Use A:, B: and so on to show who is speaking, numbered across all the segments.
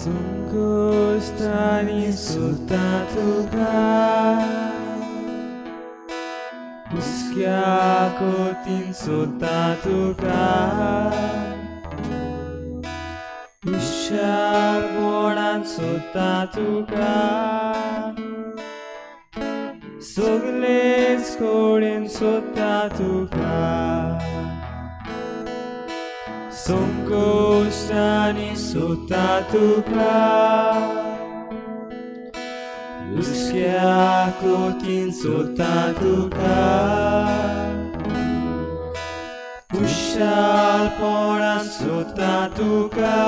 A: संकश्टांनी सोदता तुका, हुस्क्या कोतीन सोदता तुका, हुशारपणान सोदता तुका, सगलेच कडेन सोदता तुका. संकश्टांनी सोदता तुका, हुस्क्या कोतीन सोदता तुका, खुशालपणान सोदता तुका,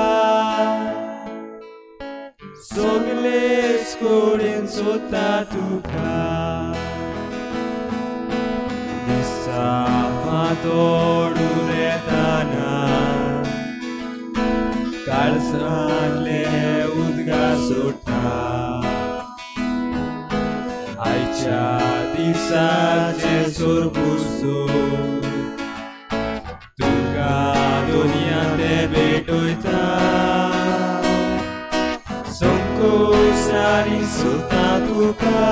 A: सगलेच कडेन सोदता तुका. दिसा फांतोड उलयतना काळजांतले उदका सोडटा, आयच्या दिसाचे सोरपुसो तुका दुनिया ते भेटयता. संकोचानी सोदता तुका,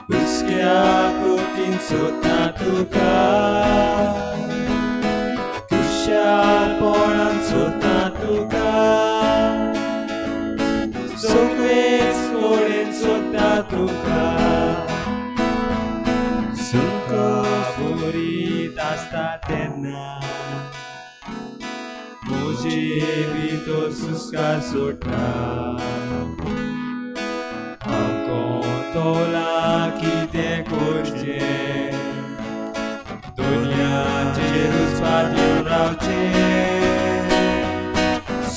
A: हुस्क्या कोतीन सोदता तुका, खुशालपणान सोदता तुका, सगलेच कडेन सोदता तुका. संकश्ट आसता तेन्ना म्हजे भितर सुस्कार सोडटा, हांव कोंतोला कितें करचें, दुनियाचेर उस्वाद येवन रावचें.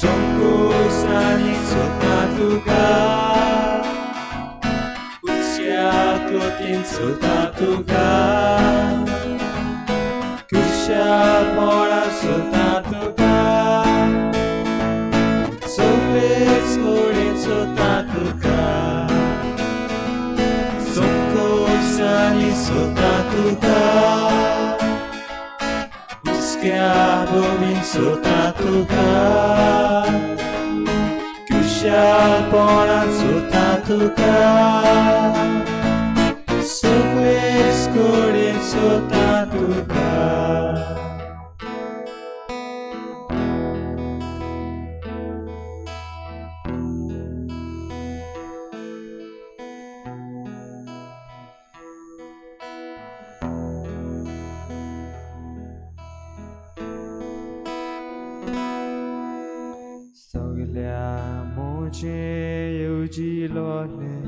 A: संकोचांनी सोदता तुका, हुस्क्या कोतीन सोदता तुका, खुशालपणान सोदता तुका, सगलेच कडेन सोदता तुका. संकोचांनी सोदता तुका, हुस्क्या बोबीन सोदता तुका, खुशालपणान सोदता तुका, सगलेच कडेन सोदता तुका. सगल्या म्हजें येवजिलोलें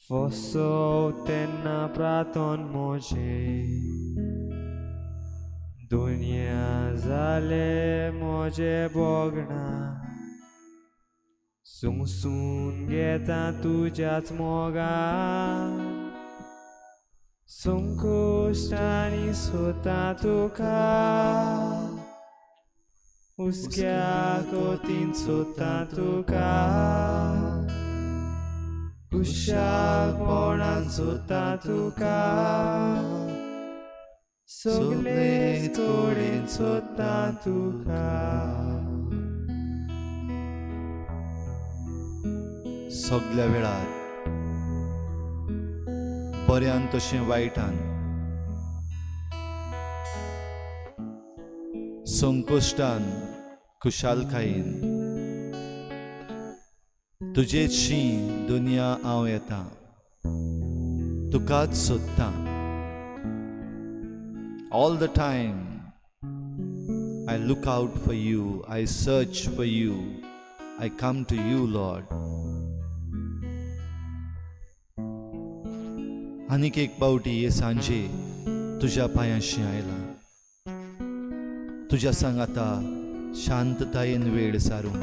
A: फसो तेन्ना प्रार्थन म्हजें, दुनिया जालें म्हजें भोगणां, सुंगसून घेता तुज्याच मोगान. संकश्टांनी सोदता तुका, हुस्क्या कोतीन सोदता तुका, खुशालपणान सोदता तुका, सगलेच कडेन सोदता तुका.
B: सगल्या वेळार बऱ्यान तशें वायटान, संकश्टान खुशालकायेन तुजेशी दुनिया हांव येता, तुकाच सोदता. All the time I look out for you, I search for you, I come to you Lord. आनीक एक पावटी हे सांजे तुज्या पांयांशी आयला, तुज्या सांगाता शांततायेन वेळ सारूंक.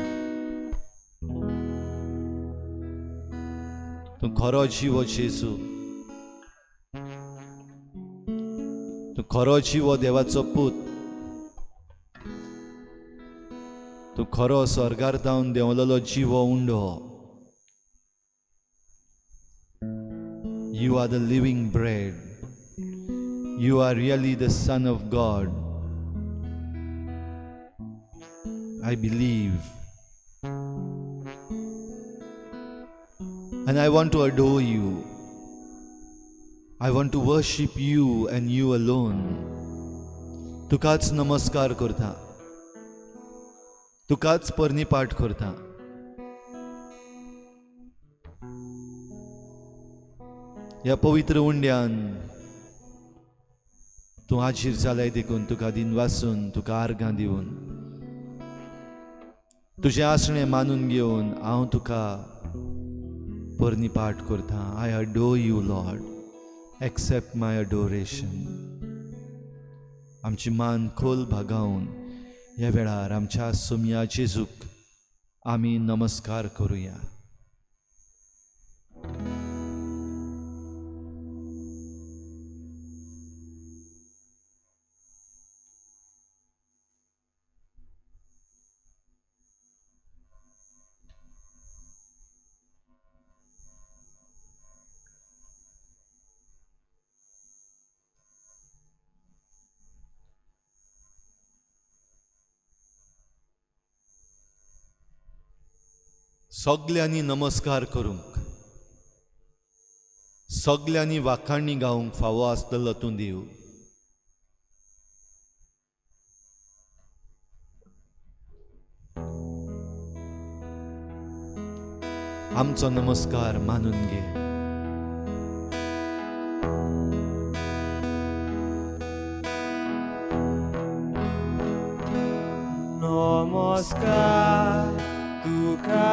B: तूं खरो जिवो जेजू, तूं खरो जिवो देवाचो पूत, तूं खरो स्वर्गार जावन देंवलेलो जिवो उंडो. You are the living bread. You are really the Son of God. I believe and I want to adore you. I want to worship you and you alone. तुकाच नमस्कार करता, तुकाच पर्णिपाठ करता. ह्या पवित्र उंड्यान तूं हाजीर जालाय देखून तुका दिनवासून, तुका आर्गां दिवन, तुजें आसणें मानून घेवन हांव तुका पर्णिपाठ करता. I adore you Lord, accept my adoration. आमची मान खोल भागावन ह्या वेळार आमच्या सोमया जेजूक आमी नमस्कार करुया. सगल्यांनी नमस्कार करूंक, सगल्यांनी वाखाणी गावंक फावो आसतलो तूं देव. आमचो नमस्कार मानून घे.
A: नमस्कार तुका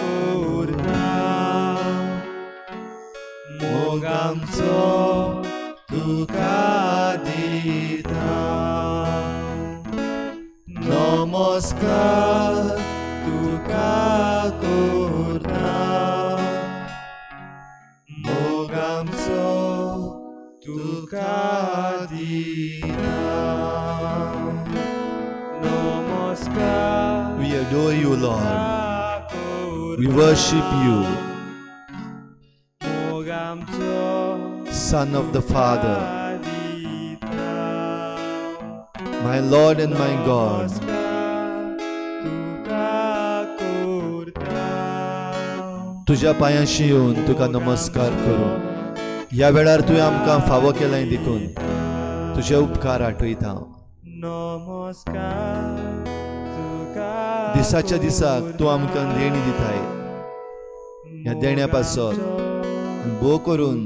A: करता, मोग आमचो तुका दिता. नमस्कार तुका करता, मोग आमचो तुका दिता. नमस्कार.
B: We adore you, Lord. We worship you, Son of the Father, my Lord and my God. तुझ्या पायांशी येवन तुका नमस्कार करूं. ह्या वेळार तुवें आमकां फावो केलाय देखून तुजे उपकार आठयता. दिसाच्या दिसाक तूं आमकां देणी दिताय. ह्या देण्या पासत भोव करून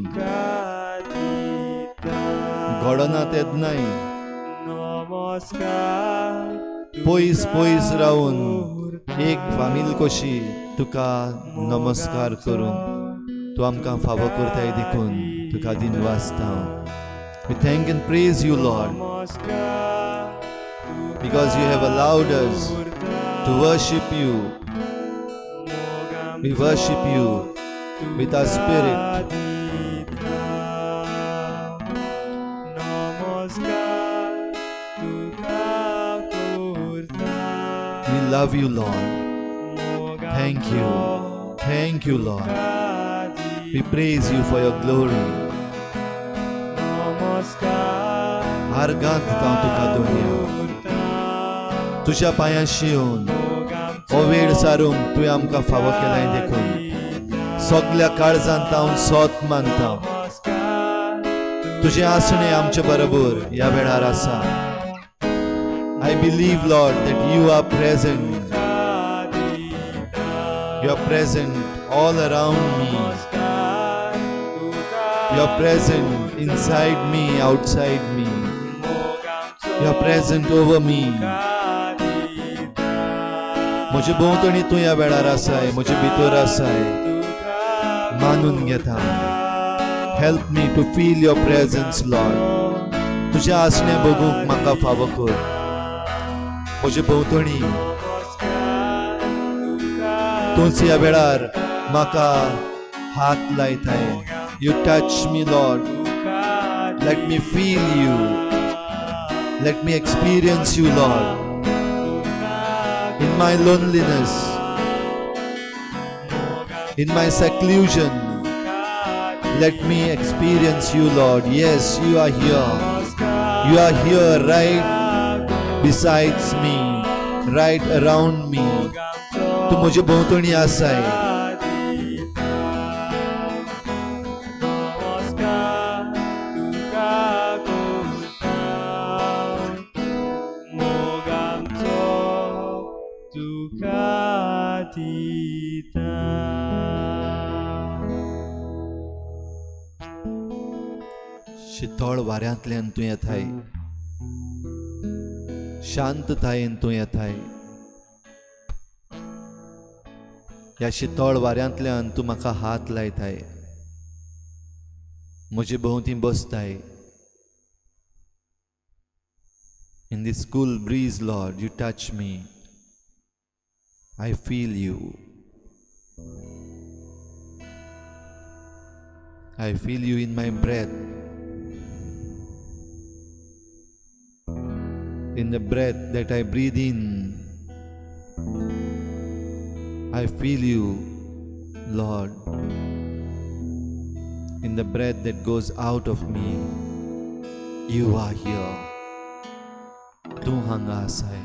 B: घडना तेन्नाय पयस पयस रावन एक फामील कशी तुका नमस्कार करूंक तूं आमकां फावो करताय देखून तुका दिनवासता. We thank and praise you, Lord, because you have allowed us to worship you. We worship you with our spirit. We love you, Lord. Thank you. Thank you, Lord. We praise you for your glory. आर्गां दिता तुका दोनया. तुज्या पांयांशी येवन हो वेळ सारूंक तुवें आमकां फावो केलाय देखून सगल्या काळजांत हांव सोत मानता. तुजें आसणें आमचे बरोबर ह्या वेळार आसा. I believe, Lord, that you are present. You are present all around me. You are present inside me, outside me. You are present over me. म्हजे भोंवतणी तूं ह्या वेळार आसाय, म्हजे भितर आसाय, मानून घेता. Help me to feel your presence, Lord. तुजें आसणें बघूंक म्हाका फावो कर. म्हजे भोंवतणी तूंच ह्या वेळार म्हाका हात लायताय. You touch me, Lord. Let me feel you. Let me experience you, Lord. In my loneliness, in my seclusion, let me experience you, Lord. Yes, you are here. You are here right besides me. right around me. तूं म्हजे भोंवतणी आसाय.
A: नमस्कार तुका करता, मोग आमचो तुका दिता.
B: शितळ वाऱ्यांतल्यान तूं येताय, शांततायेन तूं येताय. ह्या शितळ वाऱ्यांतल्यान तूं म्हाका हात लायताय, म्हजे भोंवती बसताय. In this cool breeze, Lord, you touch me. I feel you. I feel you in my breath. In the breath that I breathe in, I feel you, Lord. In the breath that goes out of me, you are here. तूं हांगा आसाय.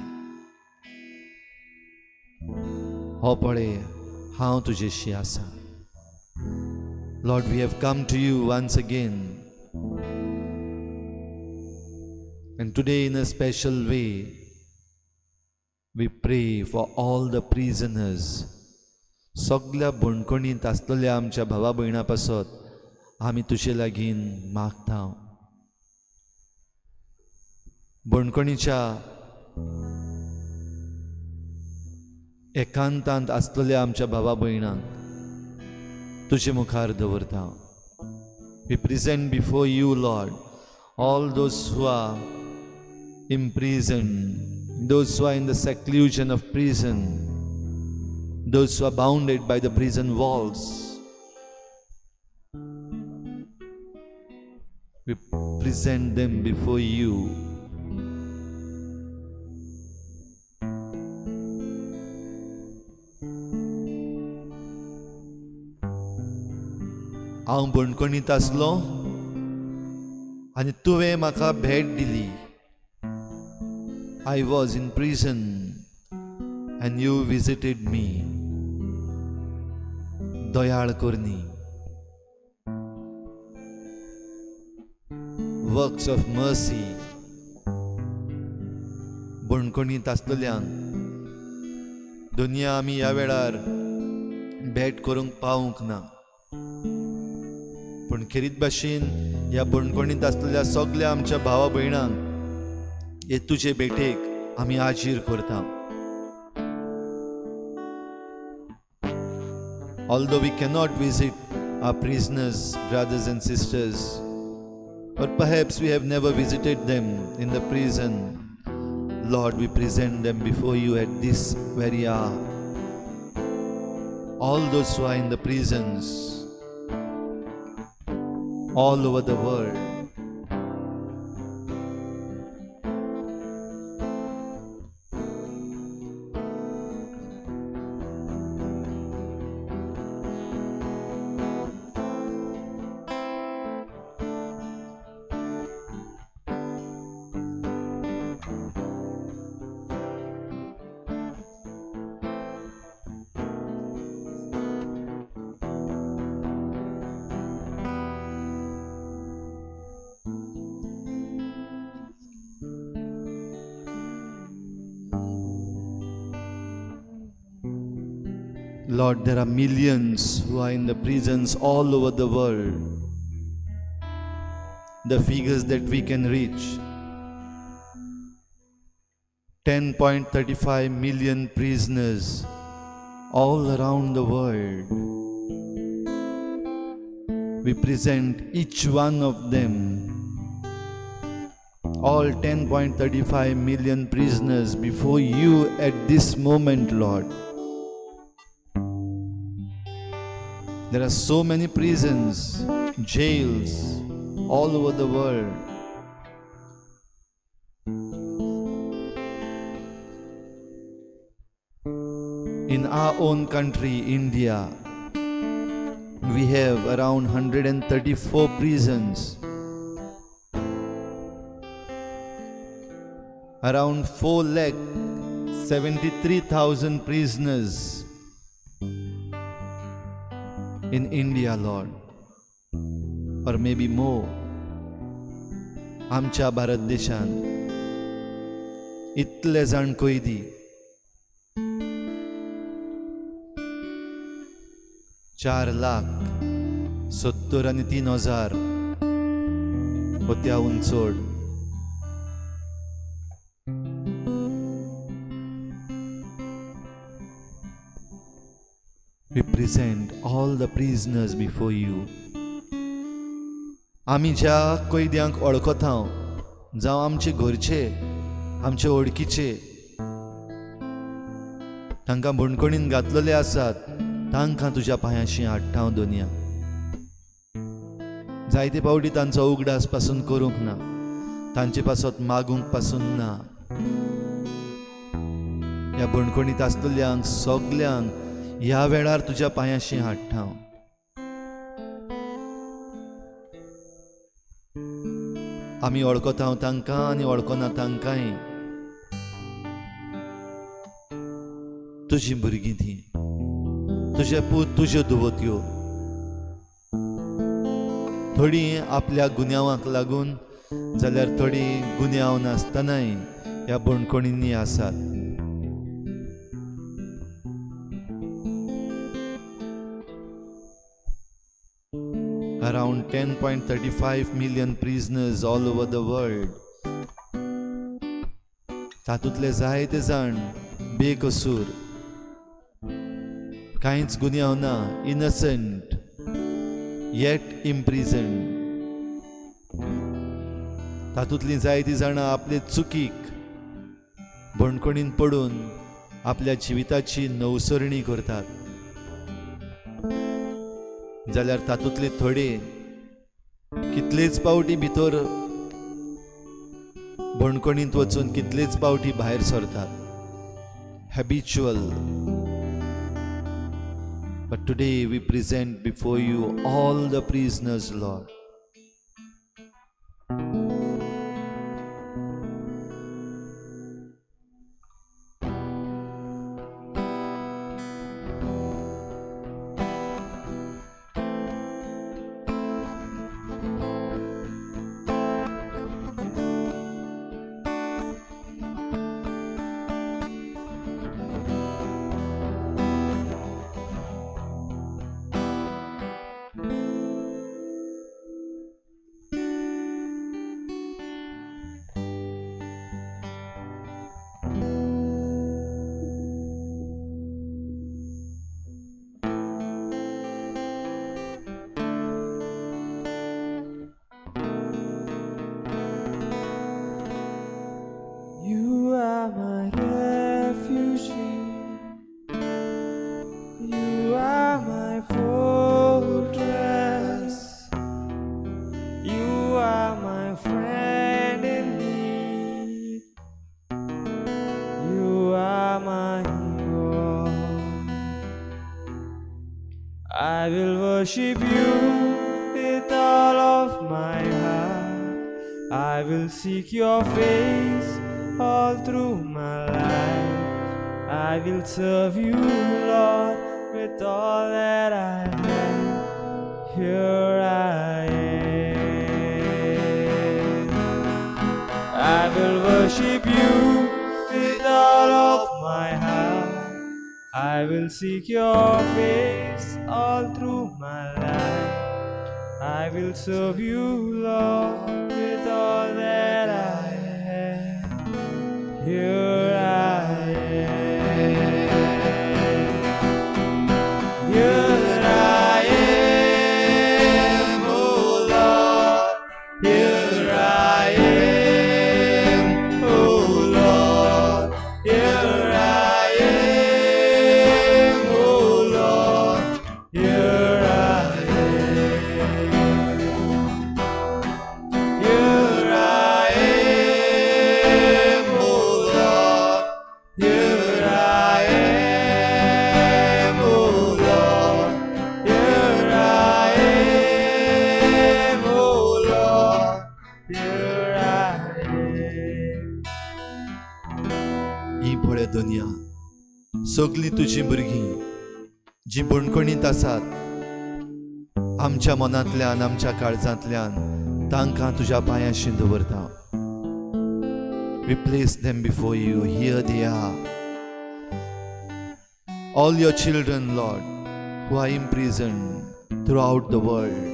B: हो पळय, हांव तुजेशी आसा. Lord, we have come to you once again. And today in a special way, we pray for all the prisoners. सगल्या बंदखणींत आसलेल्या आमच्या भावा भयणां पासत आमी तुजे लागीं मागता. बंदखणीच्या एकांतांत आसलेल्या आमच्या भावा भयणांक तुजे मुखार दवरता. We present before you, Lord, all those who are imprisoned, those who are in the seclusion of prison, those who are bounded by the prison walls. We present them before you. हांव बणकणींत आसलो आनी तुवें म्हाका भेट दिली. I was in prison and you visited me. दयाळ करणी, works of mercy. बणकणींत आसलेल्यांक दुनिया आमी ह्या वेळार भेट करूंक पावूंक ना, पूण खेरीत भाशेन ह्या बणकणींत आसलेल्या सगल्या आमच्या भावा भयणांक हे तुजे भेटेक आमी आजीर करता. Although we cannot visit our prisoners, brothers and sisters, or perhaps we have never visited them in the prison, Lord, we present them before you at this very hour. All those who are in the prisons all over the world. Lord, there are millions who are in the prisons all over the world. The figures that we can reach, 10.35 million prisoners all around the world. We present each one of them, all 10.35 million prisoners before you at this moment, Lord. There are so many prisons, jails all over the world. In our own country, India, we have around 134 prisons. Around four lakh 73,000 prisoners in India, Lord, or maybe more. आमच्या भारत देशांत इतले जाण कैदी, 4,73,000 होत्याहून चड. We present all the prisoners before you. आमी ज्या कैद्यांक वळखता, जावं आमचे घरचे, आमचे वळखीचे, तांकां बणकणीन घातलेले आसात, तांकां तुज्या पांयांशी हाडटा दोनया. जायते फावटी तांचो उगडास पासून करूंक ना, तांचे पासत मागूंक पासून ना. ह्या बणकणीत आसलेल्यांक सगल्यांक ह्या वेळार तुज्या पांयांशी हाडटा. आमी वळखता तांकां आनी वळखना तांकांय. तुजीं भुरगीं तीं, तुजे पूत, तुज्यो दुवत्यो. थोडीं आपल्या गुन्यांवाक लागून, जाल्यार थोडीं गुन्यांव नासतनाय ह्या बणकणींनी आसात. Around 10.35 million prisoners all over the world. तातूंतले जायते जाण बेकसूर, कांयच गुन्यांव ना, इनसंट येट इम्प्रिजन. तातूंतलीं जायतीं जाणां आपले चुकीक बणकणीन पडून आपल्या जिविताची नवसरणी करतात, जाल्यार तातूंतले थोडे कितलेच पावटी भितर बणकणींत वचून कितलेच पावटी भायर सरतात, habitual. But today we present before you all the prisoners, Lord.
A: You are my refuge. You are my fortress. You are my friend in need. You are my God. I will worship you with all of my heart. I will seek your face all through my life. I will serve you, Lord, with all that I have. Here I am. I will worship you with all of my heart. I will seek your face all through my life. I will serve you, Lord, with all that I have. Here I am. Here I am, oh Lord. Here I am, oh Lord. Here I am, oh Lord. Here I am. Here I am, oh Lord.
B: सगलीं तुजीं भुरगीं जीं बणकणींत आसात, आमच्या मनांतल्यान, आमच्या काळजांतल्यान तांकां तुज्या पांयांशी दवरता. We place them before you. Here they are. All your children, Lord, who are imprisoned throughout the world.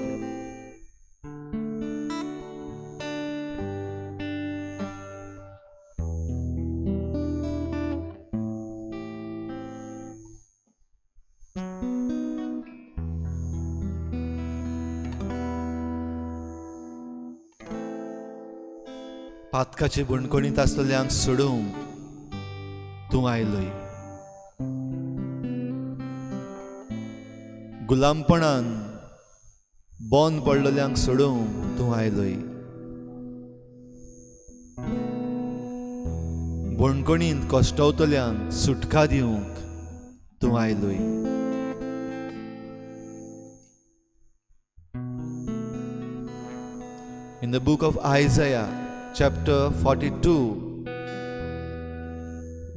B: पातकाचे बणकणींत आसतल्यांक सोडूंक तूं आयलोय. गुलामपणान बंद पडलेल्यांक सोडूंक तूं आयलोय. बणकणींत कश्टवतल्यांक सुटका दिवंक तूं आयलोय. In the book of Isaiah, chapter 42,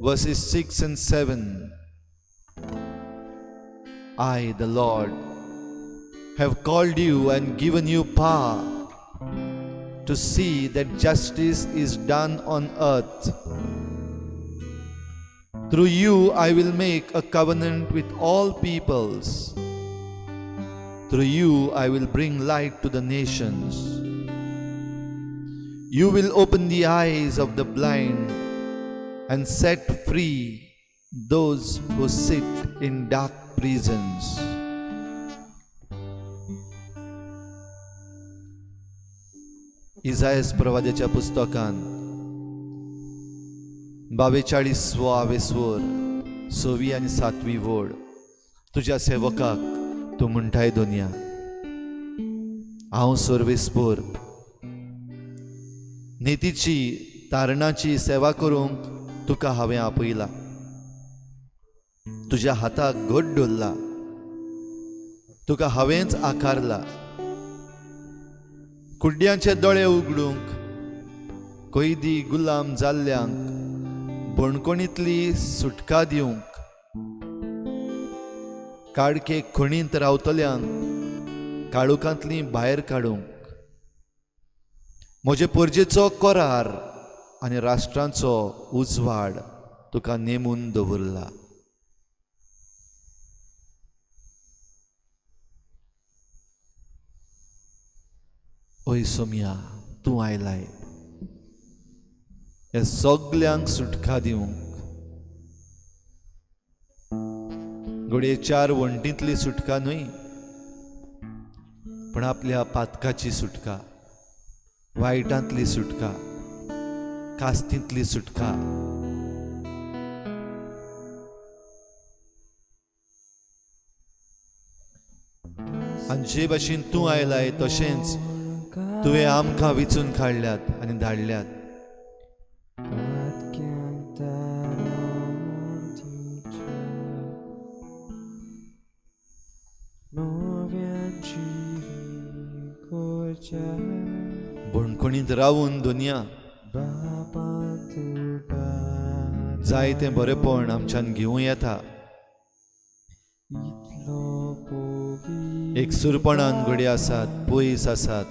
B: verses 6 and 7, I, the Lord, have called you and given you power to see that justice is done on earth. Through you I will make a covenant with all peoples. Through you I will bring light to the nations. You will open the eyes of the blind and set free those who sit in dark prisons. इजायस प्रवाद्याच्या पुस्तकान 42 आवेस्वर 6वी आनी 7वी वोड, तुज्या सेवकाक तूं म्हणटाय दोनया, हांव सर्वेस्पोर नितीची तारणाची सेवा करूंक तुका हांवें आपयला, तुज्या हाताक घट दवरला, तुका हांवेंच आकारला. कुड्ड्यांचे दोळे उगडूंक, कैदी गुलाम जाल्ल्यांक बणकणींतली सुटका दिवंक, काडके खणींत रावतल्यांक काळुकांतली भायर काडूंक, म्हजे परजेचो करार आनी राष्ट्रांचो उजवाड तुका नेमून दवरला. ओय सोमया, तूं आयलाय ह्या सगल्यांक सुटका दिवंक. घडये 4 वण्टींतली सुटका न्हय, पण आपल्या पातकाची सुटका, वायटांतली सुटका, कास्तींतली सुटका. आनी जे भाशेन तूं आयलाय तशेंच तुवें आमकां विचून काडल्यात आनी धाडल्यात. बणकणींत रावून दुनिया जायतें बरेपण आमच्यान घेवं येता. एकसुरपणान घडये आसात, पयस आसात,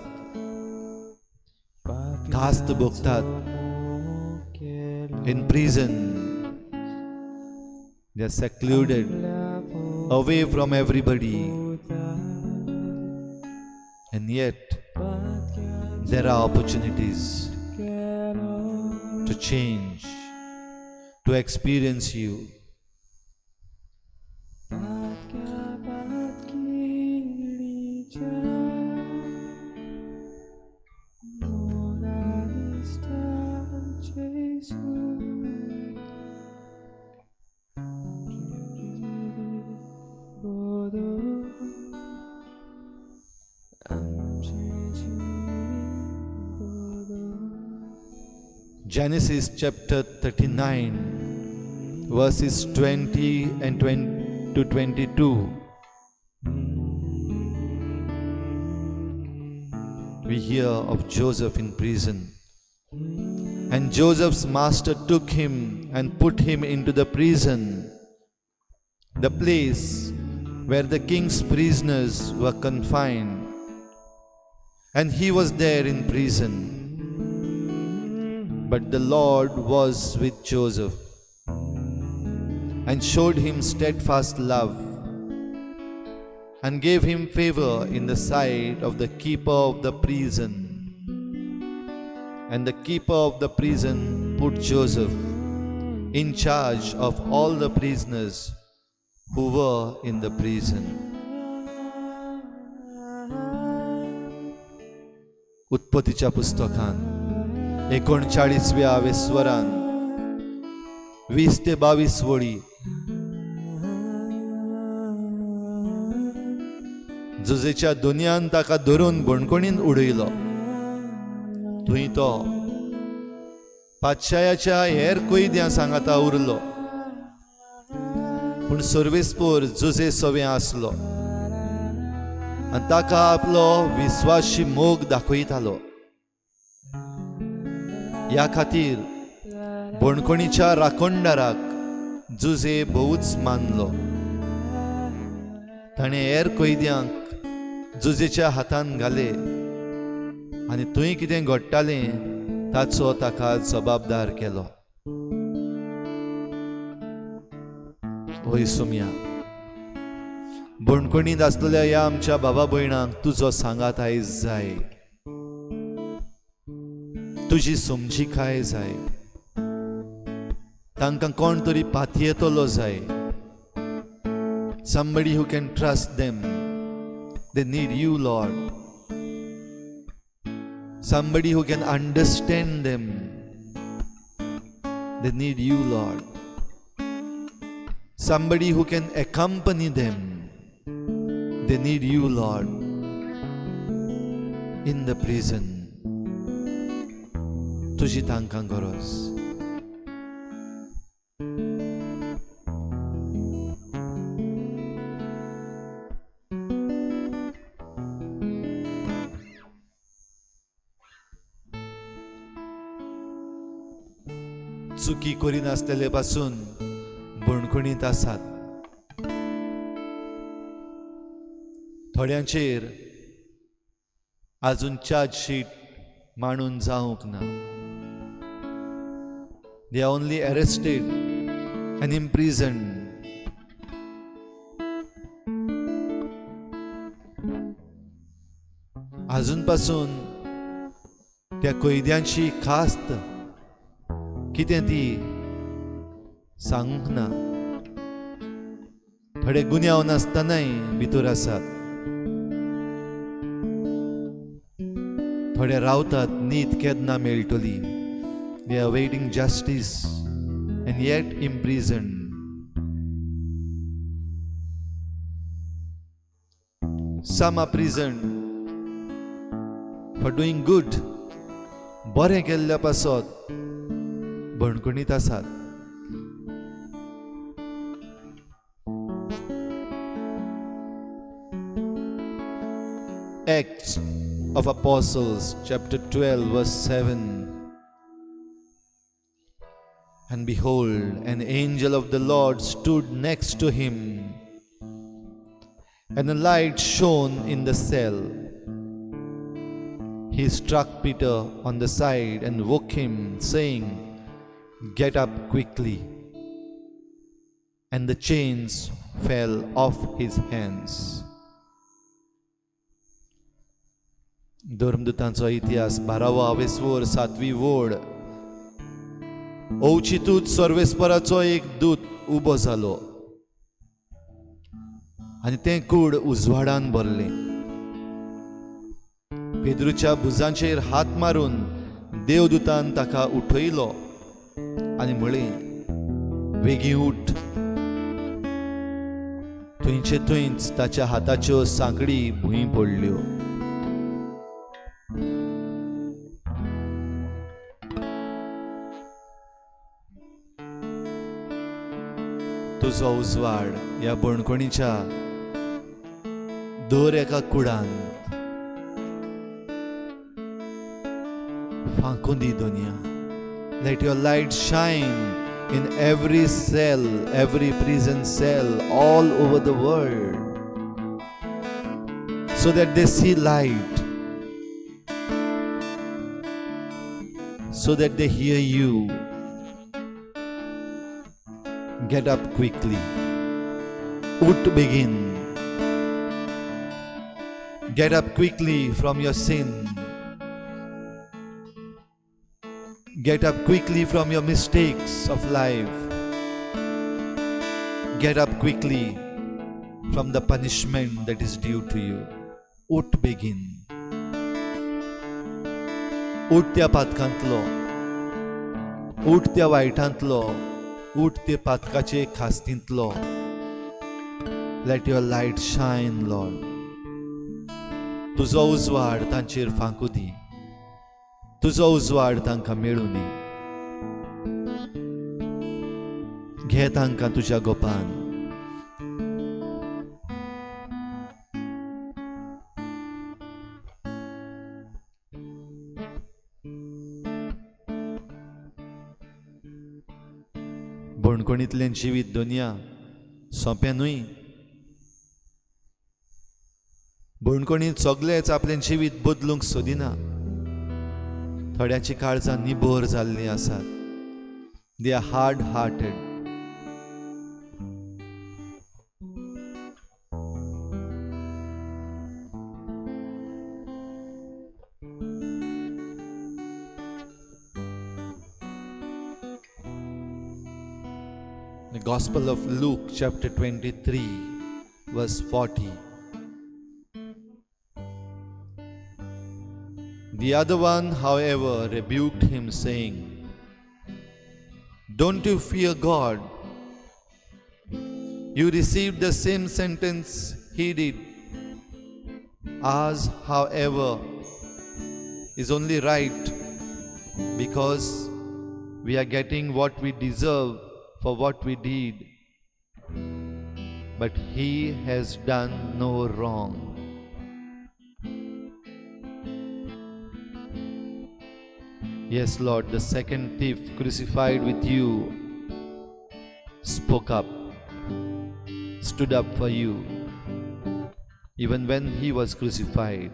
B: कास्त भोगतात, in prison, they are secluded away from everybody, and yet there are opportunities to change, to experience you. Genesis chapter 39, verses 20 and 20 to 22. We hear of Joseph in prison. And Joseph's master took him and put him into the prison the place where the king's prisoners were confined, and he was there in prison. But the Lord was with Joseph and showed him steadfast love and gave him favor in the sight of the keeper of the prison. And the keeper of the prison put Joseph in charge of all the prisoners who were in the prison. उत्पत्तीच्या पुस्तकान 39व्या वेस्वरान 20 ते 22 वळी जुजेच्या दुनियान ताका धरून बणकणीन उडयलो. थंय तो पातशायाच्या हेर कैद्यां सांगाता उरलो, पूण सर्वेस्पोर जुजे सवें आसलो आनी ताका आपलो विस्वाशी मोग दाखयतालो. ह्या खातीर बणकणीच्या राखणदाराक जुजे भोवच मानलो. ताणें हेर कैद्यांक जुजेच्या हातान घाले आनी थंय कितें घडटालें ताचो ताका जबाबदार केलो. होय सोम्या, बणकणींत आसलेल्या ह्या आमच्या बाबा भयणांक तुजो सांगात आयज जाय, तुजी समजिकाय जाय, तांकां कोण तरी पातयेतलो जाय. Somebody who can trust them. They need you, Lord. Somebody who can understand them. They need you, Lord. Somebody who can accompany them. They need you, Lord. In the prison. तुजी तांकां गरज. चुकी करिनासलेले पासून बणकणींत आसात. थोड्यांचेर आजून चार्ज शीट मांडून जावंक ना. They are only arrested and imprisoned. आजून पासून त्या कैद्यांची खास्त कितें ती सांगूंक ना. थोडे गुन्यांव नासतनाय भितर आसात, थोडे रावतात नीत केन्ना मेळटली. They are waiting justice and yet imprisoned. Some are prisoned for doing good. बरें केल्ल्या पासत बणकणीत आसात. Acts of Apostles, chapter 12, verse 7. And behold, an angel of the Lord stood next to him, and a light shone in the cell. He struck Peter on the side and woke him, saying, "Get up quickly." And the chains fell off his hands. धर्मदूतांचो इतिहास 12वो आवेस्वर 7वी वोड. अवचितूच सर्वेस्पराचो एक दूत उबो जालो आनी तें कूड उजवाडान भरलें. पेद्रूच्या भुजांचेर हात मारून देवदूतान ताका उठयलो आनी म्हळें, वेगीं उठ. थंयचे थंयच ताच्या हाताच्यो सांकडी भूंय पडल्यो. तुजो उजवाड ह्या बणकणीच्या दर एका कुडांत फांकून दी दुनिया. Let your light shine In every cell, every prison cell, all over the world, so that they see light, so that they hear you. Get up quickly. उठ बेगीन. Get up quickly from your sin. Get up quickly from your mistakes of life. Get up quickly from the punishment that is due to you. उठ बेगीन. उठ त्या पातकांतलो, उठ त्या वायटांतलो, उठ ते पातकाचे खास्तींतलो. Let your light shine, Lord. तुजो उजवाड तांचेर फांकू दी, तुजो उजवाड तांकां मेळूं दी. घे तांकां तुज्या गोपान. बणकोणींतलें जिवीत दुनिया सोंपें न्हय. बणकोणींत सगळेच आपलें जिवीत बदलूंक सोदिना. थोड्यांची काळजां निबर जाल्लीं आसात. They are hard hearted. The Gospel of Luke chapter 23 verse 40. The other one, however, rebuked him, saying, Don't you fear God? You received the same sentence he did. Ours, however, is only right because we are getting what we deserve for what we did. But he has done no wrong. Yes, Lord, the second thief crucified with you spoke up, stood up for you, even when he was crucified.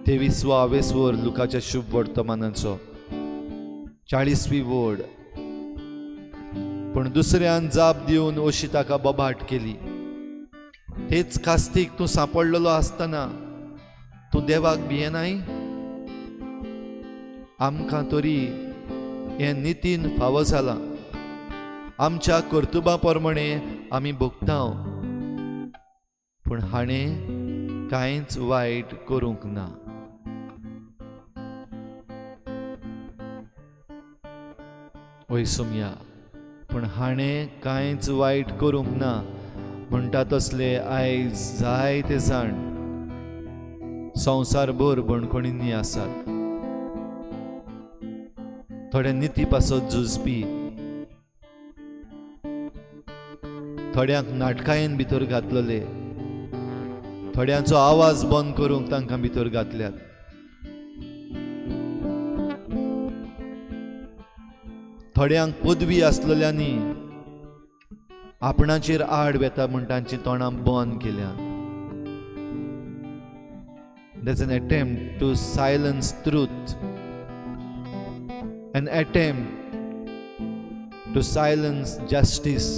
B: तेवीसवा आवेसवर लुकाच्या शुभ वर्तमानाचो 40वी वड. पूण दुसऱ्यान जाप दिवन अशी ताका बोबाट केली, तेच कास्तीक तूं सांपडलेलो आसतना तूं देवाक भियेनाय? आमकां तरी हें नितीन फावो जालां, आमच्या कर्तुबा प्रमाणे आमी भोगता, पूण हाणें कांयच वायट करूंक ना. वय सोमया, पूण हाणें कांयच वायट करूंक ना म्हणटा तसले आयज जायते जाण संवसारभर बणखणींनी आसात. थोडे निती पासत झुजपी, थोड्यांक नाटकायेन भितर घातलेले, थोड्यांचो आवाज बंद करूंक तांकां भितर घातल्यात. थोड्यांक पदवी आसलेल्यांनी आपणाचेर आड वेता म्हूण तांची तोंडां बंद केल्या. There's an attempt to silence truth, an attempt to silence justice,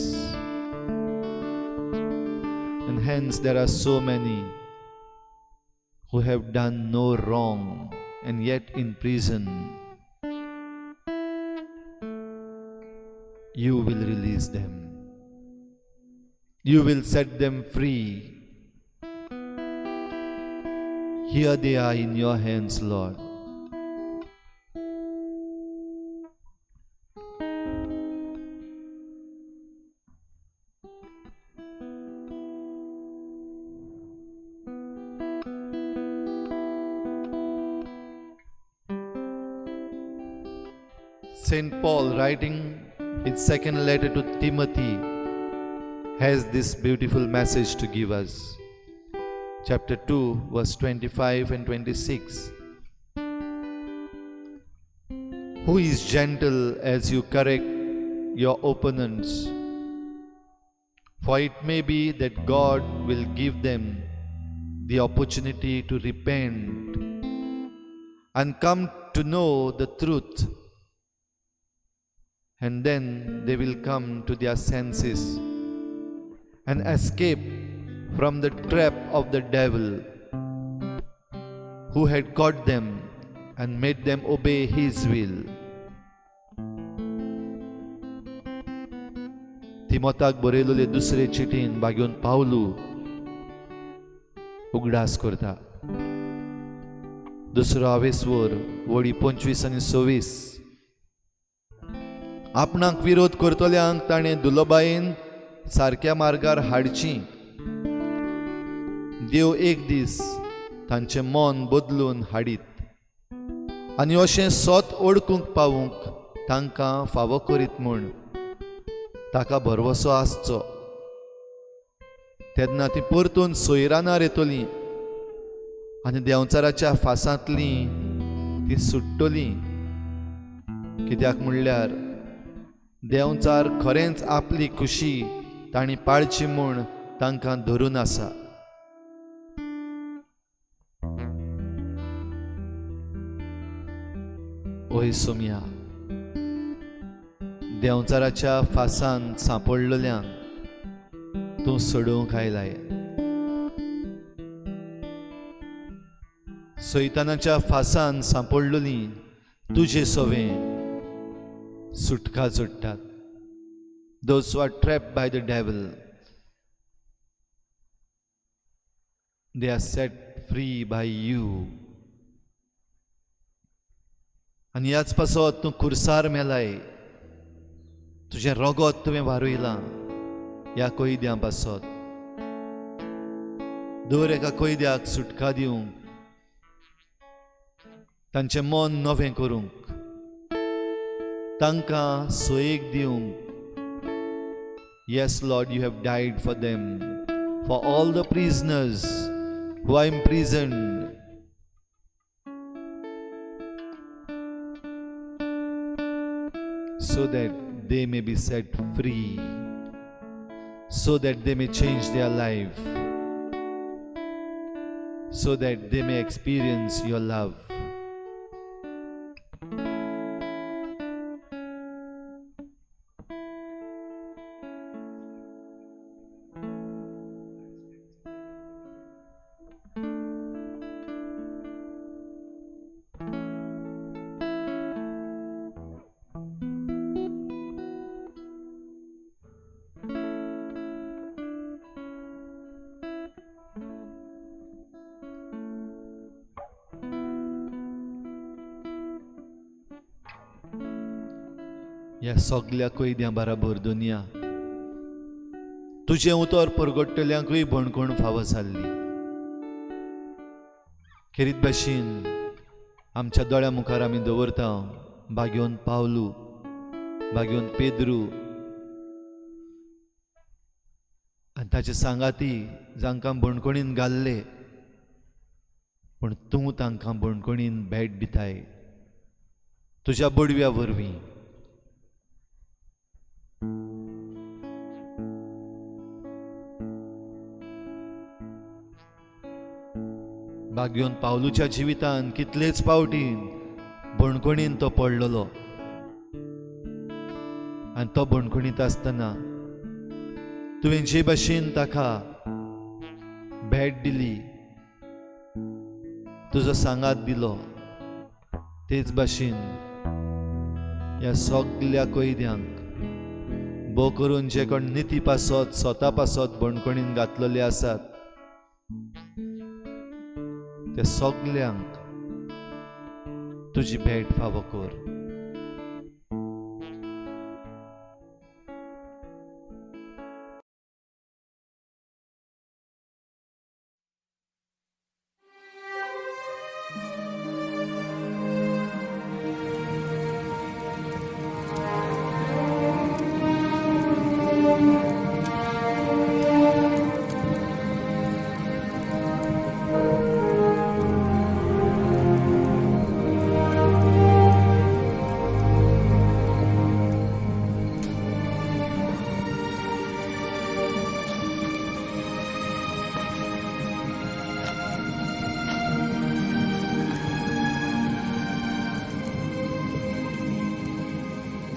B: and hence there are so many who have done no wrong and yet in prison. You will release them. You will set them free. Here they are in your hands, Lord. Saint Paul, writing his second letter to Timothy, has this beautiful message to give us. chapter 2 verse 25 and 26. Who is gentle as you correct your opponents? For it may be that God will give them the opportunity to repent and come to know the truth, and then they will come to their senses and escape from the trap of the devil who had caught them and made them obey his will. तिमोताक बरयलेले दुसरे चिटीन बागेवन पावलू उगडास करता. दुसरो आवेसवर वडी 25 आनी 26. आपणाक विरोध करतल्यांक ताणें दुलोबायेन सारक्या मार्गार हाडची. देव एक दीस तांचें मन बदलून हाडीत आनी अशें सोत ओळखूंक पावूंक तांकां फावो करीत म्हूण ताका भरवसो आसचो. तेन्ना ती परतून सोयरानार येतली आनी देंवचाराच्या फासांतली ती सुट्टली. कित्याक म्हणल्यार देंवचार खरेंच आपली खुशी तांणी पाळची म्हूण तांकां धरून आसा. ओय सोमया, देंवचाराच्या फासान सांपडलेल्यांक तूं सोडोवंक आयलाय. सैतानाच्या फासान सांपडलेली तुजे सवें सुटका जोडटात. Those who are trapped by the devil, they are set free by you. आनी ह्याच पासत तूं खुर्सार मेलाय, तुजें रगत तुवें वारयलां ह्या कैद्यां पासत. दर एका कैद्याक सुटका दिवंक, तांचें मन नवें करूंक, तांकां सोयेक दिवंक. Yes, Lord, you have died for them, for all the prisoners who are imprisoned. So that they may be set free, so that they may change their life, so that they may experience your love. ह्या सगल्या कैद्यां बराबर दुनिया तुजें उतर परगट्टल्यांकूय बणकोण फावो जाल्ली. खेरीत भाशेन आमच्या दोळ्या मुखार आमी दवरता बागेवन पावलू, बागेवन पेद्रू आनी ताचे सांगाती जांकां बणकोणीन घाल्ले, पूण तूं तांकां बणकोणीन भेट दिताय तुज्या बडव्या वरवीं. बागेवन पावलूच्या जिवितान कितलेच पावटीन बणकोणीन तो पडलेलो आनी तो बणकोणींत आसतना तुवें जे भाशेन ताका भेट दिली, तुजो सांगात दिलो, तेच भाशेन ह्या सगल्या कैद्यांक भोव करून जे कोण निती पासत स्वता पासत बणकोणीन घातलेले आसात त्या सगल्यांक तुजी भेट फावो कर.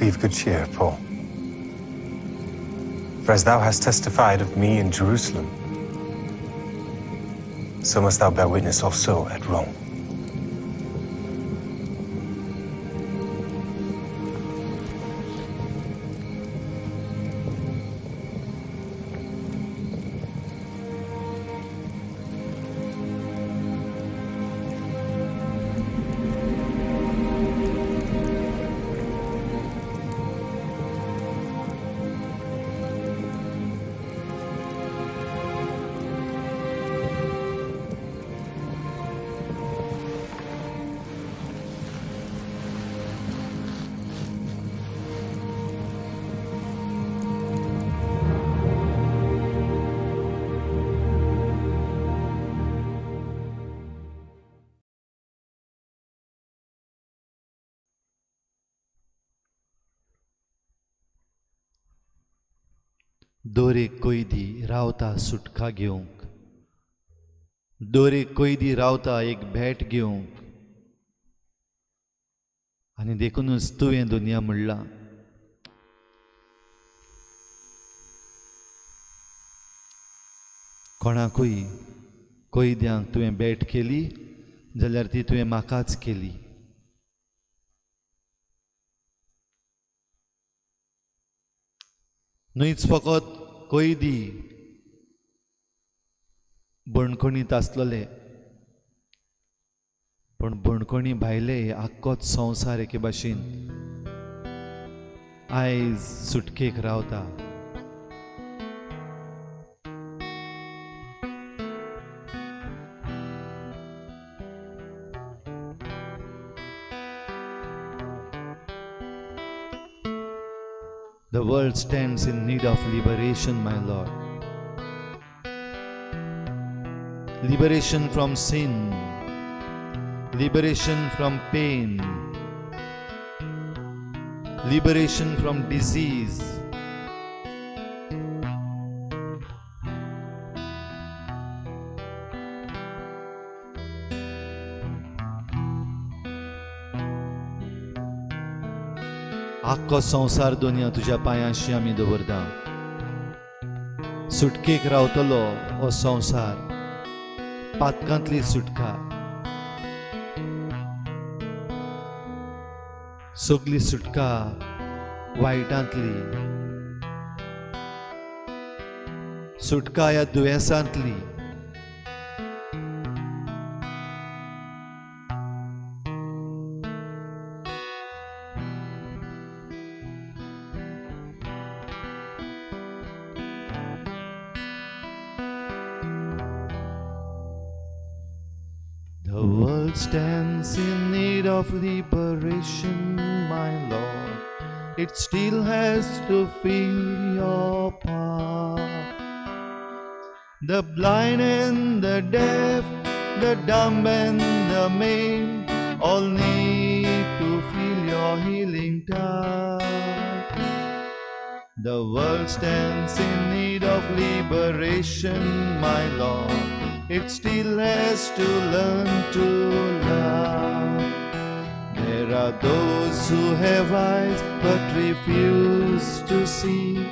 C: Be of good cheer, Paul. For as thou hast testified of me in Jerusalem, so must thou bear witness also at Rome.
B: दर एक कैदी रावता सुटका घेवंक, दर एक कैदी रावता एक भेट घेवंक. आनी देखुनूच तुवें दुनिया म्हणलां, कोणाकूय कैद्यांक तुवें भेट केली जाल्यार ती तुवें म्हाकाच केली. न्हयच फकत कैदी बणखणींत आसलेले, पूण बणखणी भायले आख्खोच संवसार एके भाशेन आयज सुटकेक रावता. The world stands in need of liberation, my Lord. Liberation from sin, liberation from pain, liberation from disease. आख्खो संवसार दुनिया तुज्या पांयांशी आमी दवरता. सुटकेक रावतलो हो संवसार, पातकांतली सुटका, सगली सुटका वायटांतली सुटका, ह्या दुयेंसांतली. The world stands in need of liberation, my Lord. It still has to feel your power. The blind and the deaf, the dumb and the maimed, all need to feel your healing touch. The world stands in need of liberation, my Lord. It still has to learn to love. There are those who have eyes but refuse to see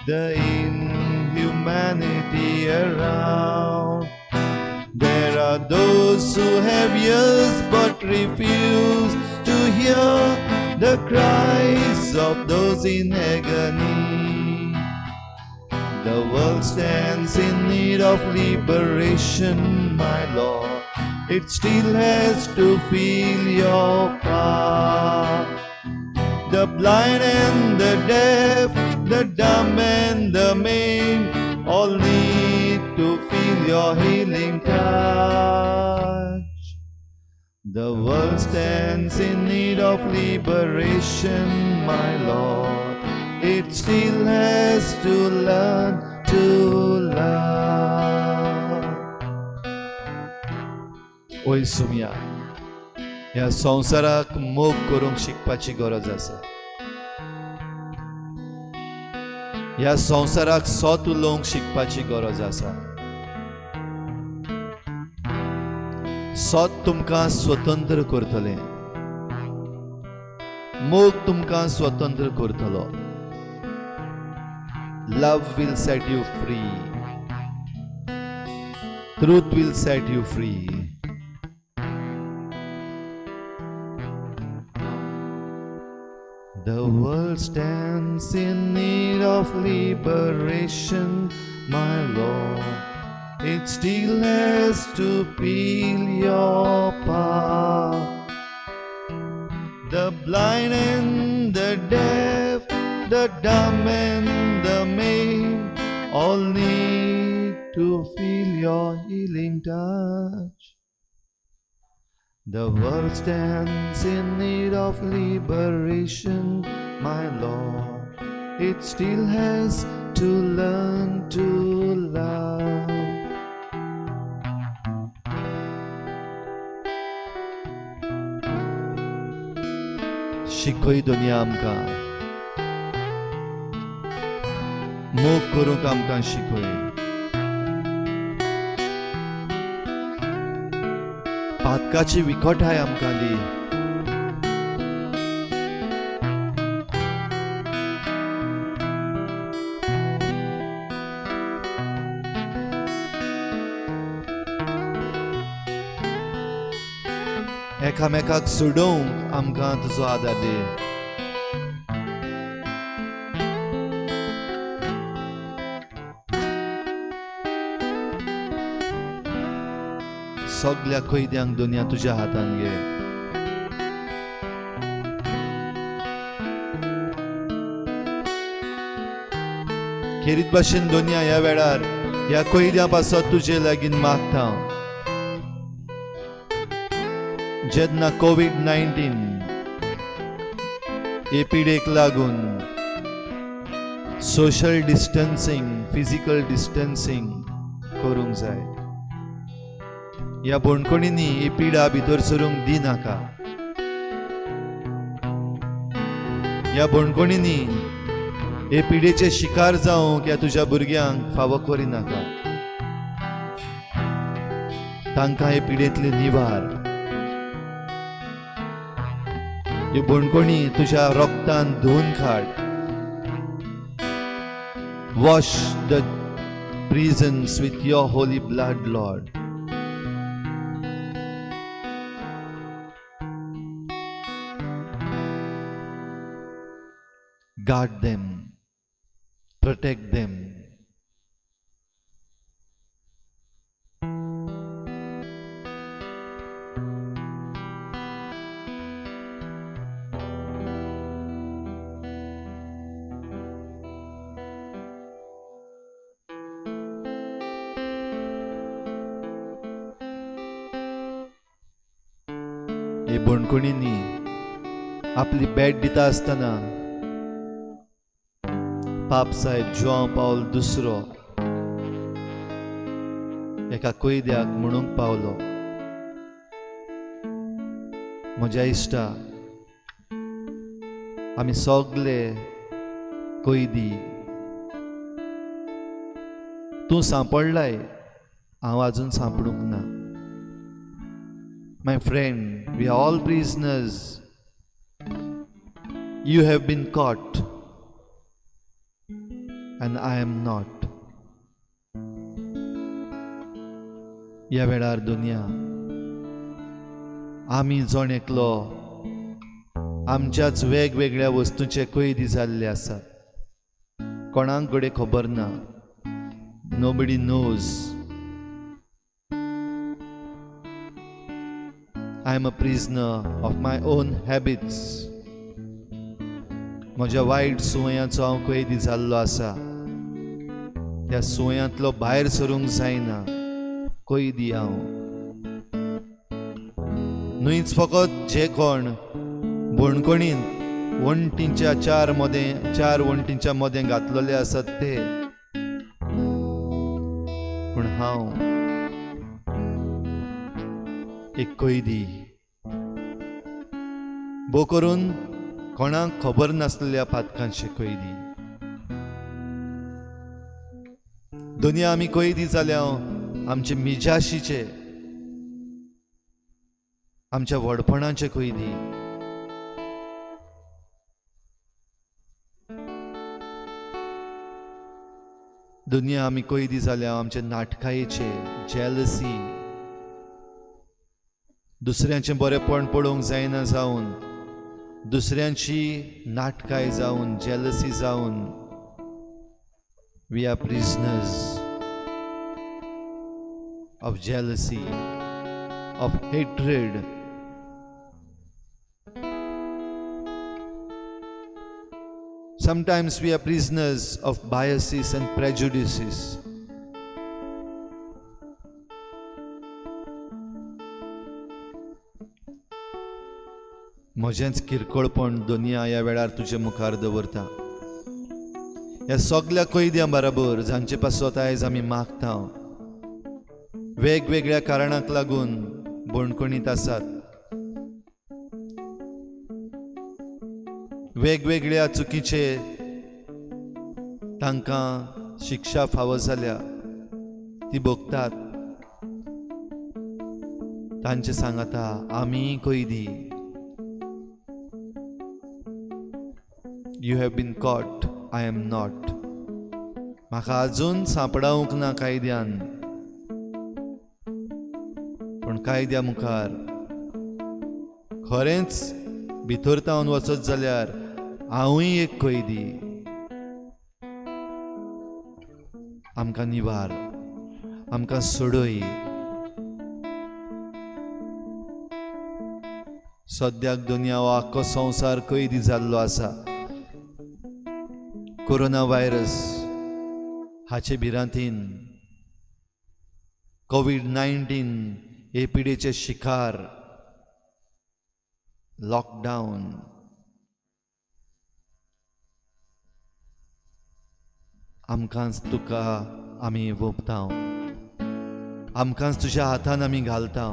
B: the inhumanity around. There are those who have ears but refuse to hear the cries of those in agony. The world stands in need of liberation, my Lord. It still has to feel your power. The blind and the deaf, the dumb and the maimed, all need to feel your healing touch. The world stands in need of liberation, my Lord. It still has to learn to love. ओय सुमया, ह्या संवसाराक मोग करूंक शिकपाची गरज आसा. ह्या संवसाराक सत उलोवंक शिकपाची गरज आसा. सत तुमकां स्वतंत्र करतलें. मोग तुमकां स्वतंत्र करतलो. Love will set you free. Truth will set you free. The world stands in need of liberation, my Lord. It still has to feel your power. The blind and the deaf, the dumb and the maimed, all need to feel your healing touch. The world stands in need of liberation, my Lord. It still has to learn to love. शिकय दुनिया आमकां, मोग करूंक आमकां शिकय. पातकाची विकटाय आमकां दी. एकामेकाक सोडोवंक आमकां तुजो आदार दी. सगल्या कैद्यांक दुनिया तुज्या हातान घे. खेरीत भाशेन दुनिया ह्या वेळार ह्या कैद्यां पासत तुजे लागीं मागता. जेन्ना कोवीड-19 हे पिडेक लागून सोशल डिस्टन्सींग, फिजिकल डिस्टन्सींग करूंक जाय, ह्या बणकोणींनी ही पिडा भितर सरूंक दिनाका. ह्या बणकोणींनी हे पिडेचे शिकार जावंक ह्या तुज्या भुरग्यांक फावो करिनाका. तांकां हे पिडेंतले निवार. ह्यो बणकोणी तुज्या रोगतान धुवन काड. Wash the prisons with your holy blood, Lord. Guard them, protect them. हे बणकोणींनी आपली भेट दिता आसतना पाप साहेब जुआंव पावल दुसरो एका कैद्याक म्हणूंक पावलो, म्हज्या इश्टा, आमी सगले कैदी. तूं सांपडलाय, हांव आजून सांपडूंक ना. My friend, we are all prisoners. You have been caught and I am not. ह्या वेळार दुनिया आमी जण एकलो आमच्याच वेगवेगळ्या वस्तूंचे कैदी जाल्ले आसात. कोणाक घडये खबर ना. Nobody knows. I am a prisoner of my own habits. म्हज्या वायट सुवयांचो हांव कैदी जाल्लो आसा. त्या सुवयांतलो भायर सरूंक जायना. कैदी हांव. न्हयच फकत जे कोण बणकोणीन वण्टींच्या चार मदें, चार वण्टींच्या मदें घातलेले आसात ते, पूण हांव एक कैदी. भोव करून कोणाक खबर नासलेल्या पातकांचे कैदी. दुनिया आमी कैदी जाल्या आमचे मिजाशीचे, आमच्या व्हडपणाचे कैदी. दुनिया आमी कैदी जाल्या आमचे नाटकायेचे, जेलसी, दुसऱ्यांचें बरेंपण पळोवंक जायना जावन, दुसऱ्यांची नाटकाय जावन, जेलसी जावन, we are prisoners of jealousy, of hatred. Sometimes we are prisoners of biases and prejudices. म्हजेंच किरकोळपण दुनिया ह्या वेळार तुजे मुखार दवरता. ह्या सगल्या कैद्यां बराबर जांचे पासत आयज आमी मागता, वेगवेगळ्या कारणाक लागून बणकणीत आसात, वेगवेगळ्या चुकीचे तांकां शिक्षा फावो जाल्या ती भोगतात, तांचे सांगाता आमी कैदी. You have been caught, I am not. म्हाका अजून सांपडावंक ना कायद्यान, पूण कायद्या मुखार खरेंच भितर तावन वचत जाल्यार हांवूय एक कैदी. आमकां निवार, आमकां सोडय. सद्याक दुनिया हो आख्खो संवसार कैदी जाल्लो आसा. कोरोना व्हायरस हाचे भिरांतीन, कोवीड-19 हे पिडेचे शिकार, लॉकडावन, आमकांच तुका आमी वोपता, आमकांच तुज्या हातान आमी घालता.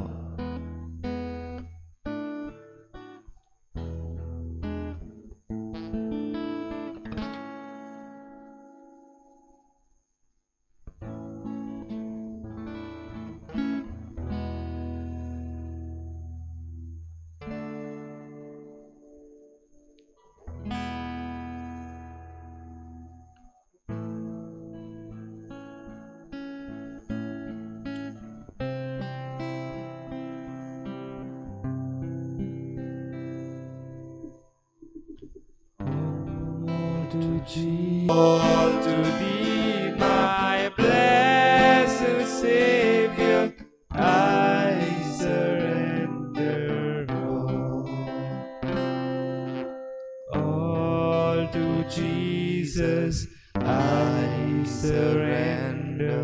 A: All to thee, my blessed Savior, I surrender all. All to Jesus I surrender,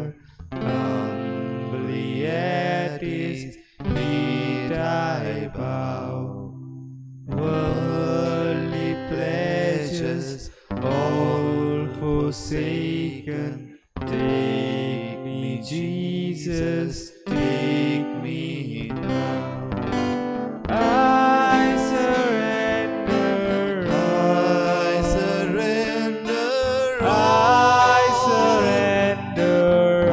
A: humbly at his feet I bow. Worldly pleasures all forsaken, take me, Jesus, take me now. I surrender,
B: I surrender,
A: I surrender,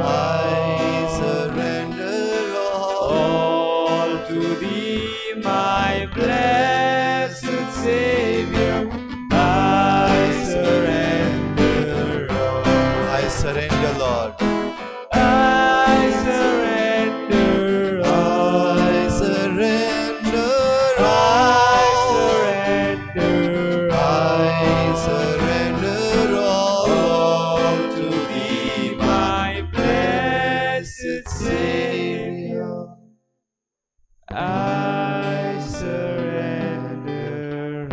B: I surrender all.
A: all to thee, my blessed Savior. I surrender all.
B: I surrender, Lord.
A: I surrender all.
B: I surrender
A: I
B: all.
A: surrender
B: I
A: all.
B: surrender all
A: to thee, my blessed Savior. I surrender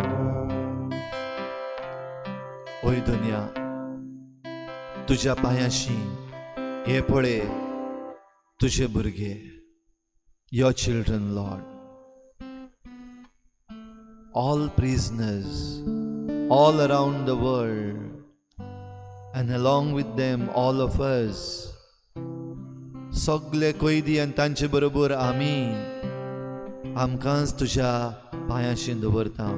A: all.
B: ओय दुनिया, तुज्या पांयाशी हे पळय तुजे भुरगे, your children, Lord, all prisoners all around the world, and along with them all of us, सगळे कैदी आनी तांचे बरोबर आमी आमकांच तुज्या पांयाशी दवरता,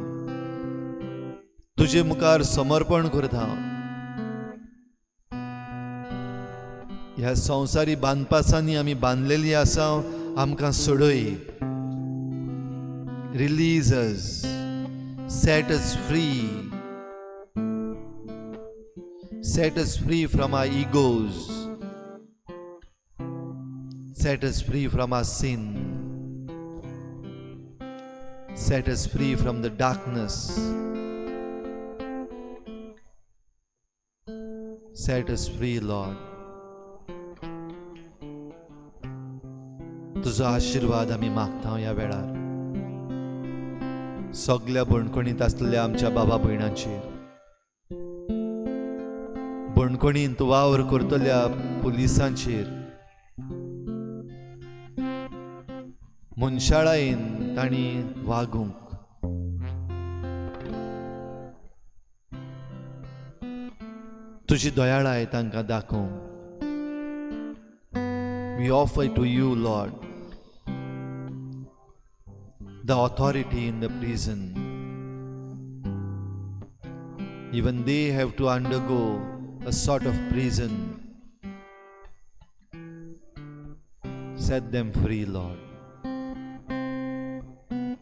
B: तुजे मुखार समर्पण करता. ह्या संवसारी बांदपासांनी आमी बांदलेली आसा, आमकां सोडय. Release us, set us free. Set us free from our egos. Set us free from our sin. Set us free from the darkness. Set us free, Lord. तुजो आशिर्वाद आमी मागता ह्या वेळार सगल्या बणकणींत आसलेल्या आमच्या बाबा भयणांचेर, बणकणींत वावर करतल्या पुलिसांचेर, मनशाळायेन तांणी वागूंक, तुजी दयाळाय तांकां दाखोवंक. We offer to you, Lord, the authority in the prison. Even they have to undergo a sort of prison. Set them free, Lord.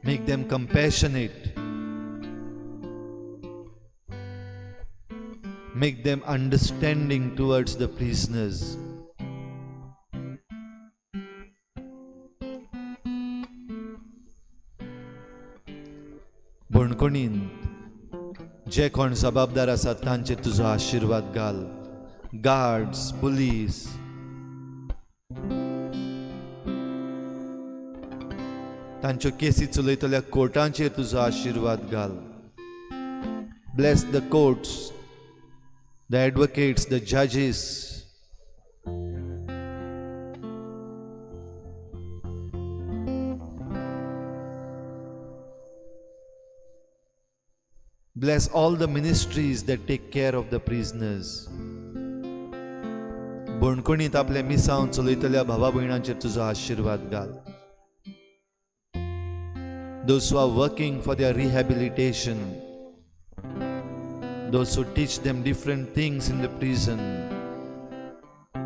B: Make them compassionate. Make them understanding towards the prisoners. बणकणींत जे कोण जबाबदार आसात तांचेर तुजो आशिर्वाद घाल. Guards, police, तांच्यो केसी चलयतल्या कोर्टांचेर तुजो आशिर्वाद घाल. Bless the courts, the advocates, the judges. Bless all the ministries that take care of the prisoners. बणकणींत आपले मिसांव चलयतल्या भावा भयणांचेर तुजो आशिर्वाद घाल. Those who are working for their rehabilitation, those who teach them different things in the prison,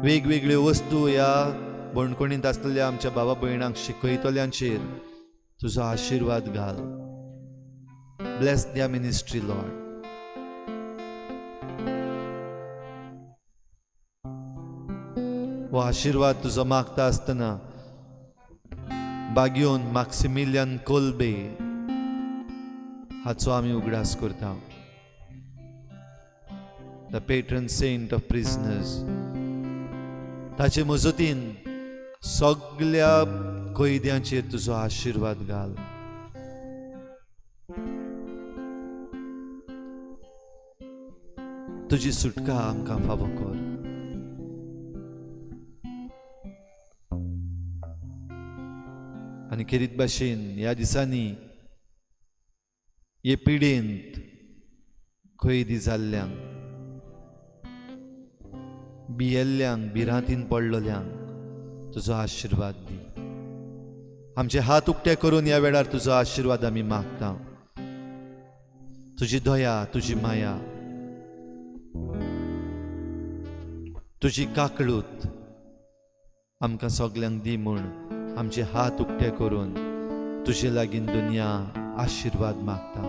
B: वेगवेगळ्यो वस्तू ह्या बणकणींत आसलेल्या आमच्या भावा भयणांक शिकयतल्यांचेर तुजो आशिर्वाद घाल. Bless their ministry, Lord. हो आशिर्वाद तुजो मागता आसतना बागयोन माक्सिमिलियन कोल्बे हाचो आमी उगडास करता, the patron saint of prisoners. ताचे मजतीन सगल्या कैद्यांचेर तुजो आशिर्वाद घाल. तुजी सुटका आमकां फावो कर. आनी खेरीत भाशेन ह्या दिसांनी हे पिडेंत कैदी जाल्ल्यांक, भियेल्ल्यांक, भिरांतीन पडलेल्यांक तुजो आशिर्वाद दी. आमचे हात उक्ते करून ह्या वेळार तुजो आशिर्वाद आमी मागता. तुजी दया, तुजी माया, तुजी काकळूत आमकां सगल्यांक दी म्हूण आमचे हात उक्ते करून तुजे लागीं दुनिया आशिर्वाद मागता.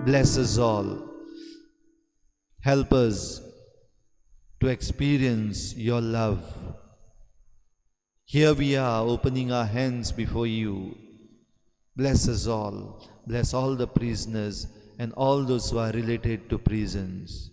B: Bless us all. Help us to experience your love. Here we are opening our hands before you. Bless us all. Bless all the prisoners and all those who are related to prisons.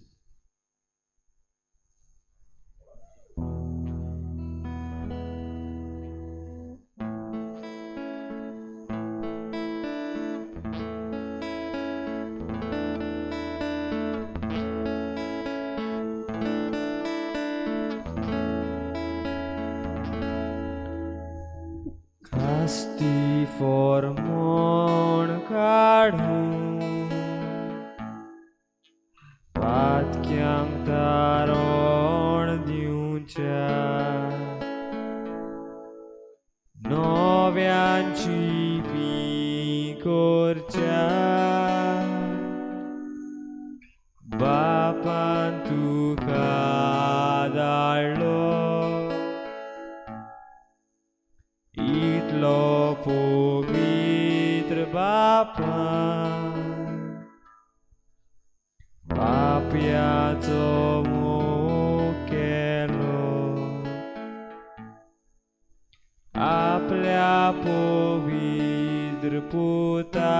A: खास्ती फॉर्मोण काडूं पातक्यांक तारण दिवच्या नव्यांची fee करच्या बापान तुका धाडलो इतलो पवित्र बापान पापांक रुपयाचो मोग केलो. आपल्या पवित्र पुता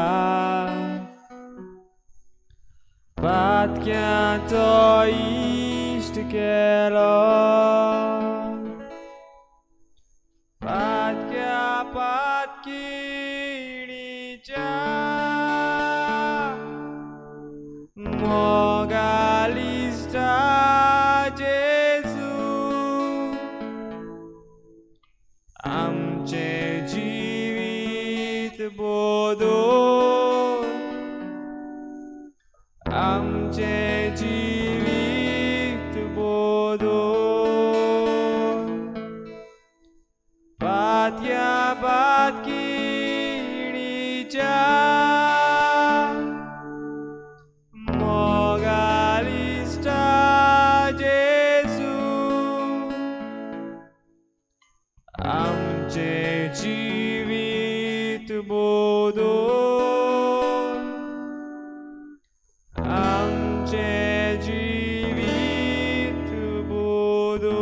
A: पातक्यांचो इश्ट केलो. पातक्या पातकिणीच्या मोगालिश्टा जेजू आमचें जिवीत बदल, आमचें जिवीत बदल. पातक्या पातकिणीच्या मोगालिश्टा जेजू आमचें जिवीत बदल, आमचें जिवीत बदल.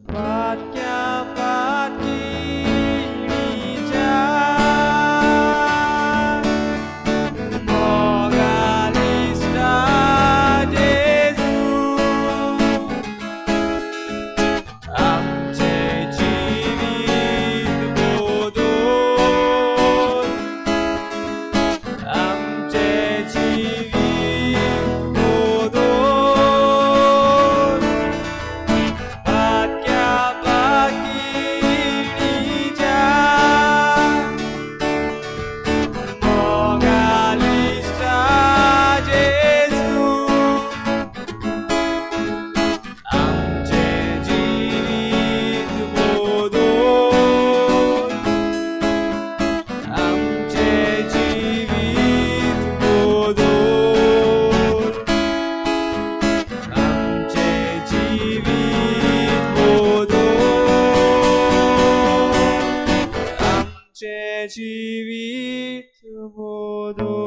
A: पातक्या पातकिणीच्या मोगालिश्टा जेजू आमचें जिवीत बदल, आमचें जिवीत बदल. पातक्या पातकिणीच्या मोगालिश्टा जेजू आमचें जिवीत बदल, आमचें जिवीत बदल, आमचें जिवीत बदल, आमचें जिवीत बदल.